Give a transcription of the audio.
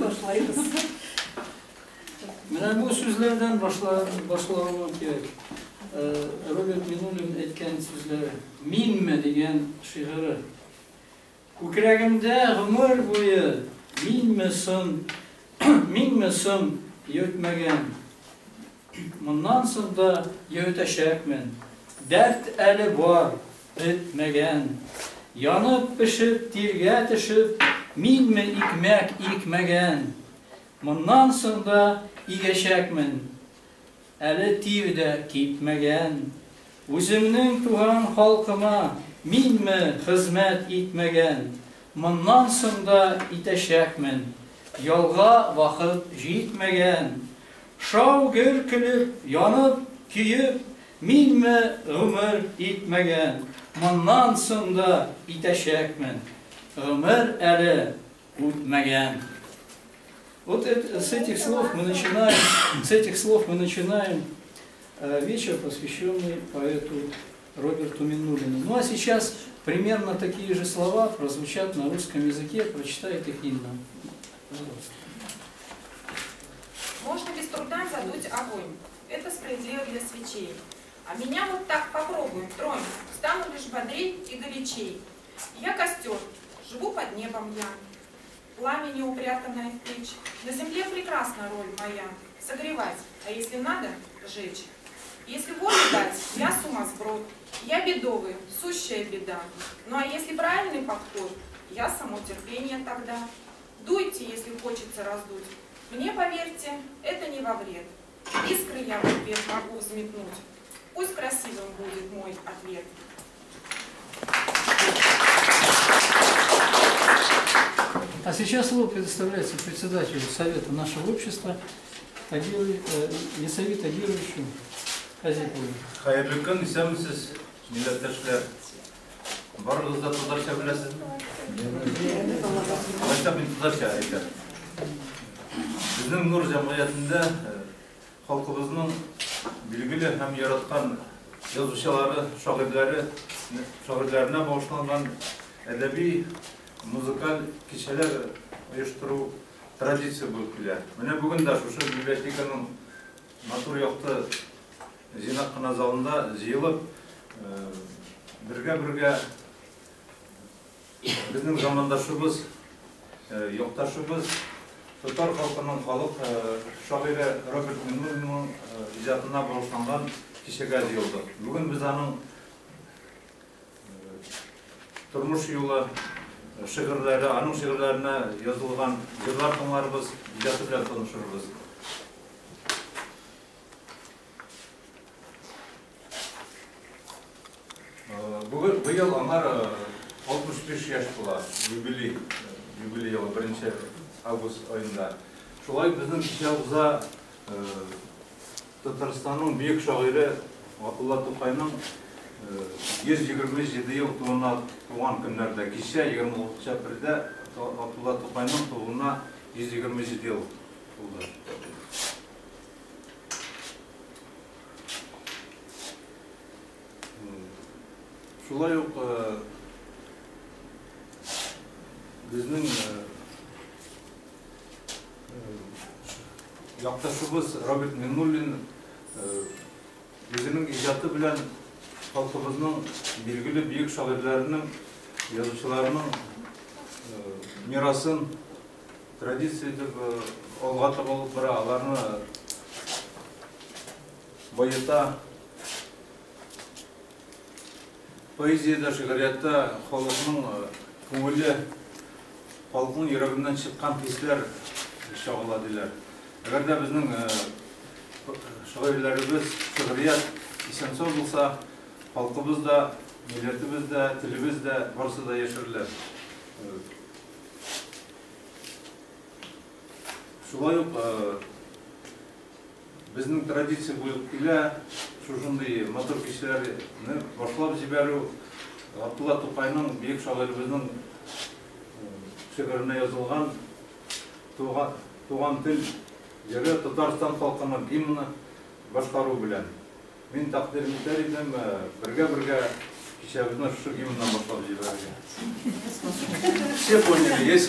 Башлайбыз. Менә бу сүзләрдән башлавым кирәк. Роберт Миннуллин әйткән сүзләре. Минме дигән шигыре. Күкрәгемдә гомер буе минме соң, минме соң йөртмәгән. Моннан соң да йөртәчәкмен. Дәрт әле бар, бетмәгән. Янып пешеп, тиргә төшеп, минме икмәк икмәгән. Моннан соң да игәчәкмен. Әле тир дә кипмәгән. Үземнең туган халкыма минме хезмәт итмәгән. Моннан соң да итәчәкмен. Ялга вакыт җитмәгән. Шау-гөр көлеп, янып, көеп, минме гомер итмәгән. Моннан соң да итәчәкмен. Гомер әле үтмәгән. Вот это, с этих слов мы начинаем, с этих слов мы начинаем вечер, посвященный поэту Роберту Миннуллину. Ну а сейчас примерно такие же слова прозвучат на русском языке, прочитает их Инна. Пожалуйста. Можно без труда задуть огонь. Это справедливо для свечей. А меня вот так попробуй, тронь. Стану лишь бодрей и горячей. Я костер, живу под небом я. Пламя упрятанное в печь. На земле прекрасна роль моя. Согревать, а если надо, жечь. Если волю дать, я сумасброд. Я бедовый, сущая беда. Ну а если правильный подход, я само терпение тогда. Дуйте, если хочется раздуть. Мне, поверьте, это не во вред. Искры я в ответ могу взметнуть. Пусть красивым будет мой ответ. А сейчас слово предоставляется председателю Совета нашего общества Ясави Тагировичу Казипову. Хәерле көн, исәнмесез, милләттәшләр. Барыгыз да татарча беләсезме? Алайса мин татарча әйтәм. Безнең Нур җәмгыятендә халкыбызның билгеле һәм яраткан язучылары, шагыйрьләре, шагыйрьләренә багышланган әдәби, музыкаль кичәләр оештыру традиция булып килә. Менә бүген дә шушы библиотеканың матур якты җыйнак кына залында җыелып, бергә-бергә безнең замандашыбыз, якташыбыз, татар халкының халык шагыйре Роберт Миннуллинның иҗатына багышланган кичәгә җыелдык. Бүген без аның тормыш юлы, шигырьләре, аның шигырьләренә язылган җырлар тыңларбыз, иҗаты белән танышырбыз. Бүген быел аңар 65 яшь була, юбилей, юбилей елы 1 август аенда. Шулай безнең кичә уза Татарстанның бөек шагыйре Габдулла Тукайның 127 ел тууына туган көннәрдә, кичә 26 апрельдә Габдулла Тукайның тууына 127 ел тулды. Шулай ук безнең якташыбыз Роберт Миннуллин үзенең иҗаты белән халкыбызның билгеле бөек шагыйрьләренең, язучыларының мирасын традиция итеп алга таба алып бара, аларны баета. Поэзиядә, шигърияттә халыкның күңеле, халыкның йөрәгеннән чыккан хисләр чагыла диләр. Әгәр дә безнең шагыйрьләребез, шигърият исән-сау булса, халкыбыз да, милләтебез дә, телебез дә, барысы да яшәрләр. Шулай ук безнең традиция булып килә, шушындый матур кичәләрне башлап җибәрү, Габдулла Тукайның, бөек шагыйребезнең шигыренә язылган Туган тел җыры, Татарстан халкының гимны башкару белән. Мин тәкъдим итәр идем, бергә-бергә кичәбезне шушы гимннан башлап җибәрергә. Все поняли, если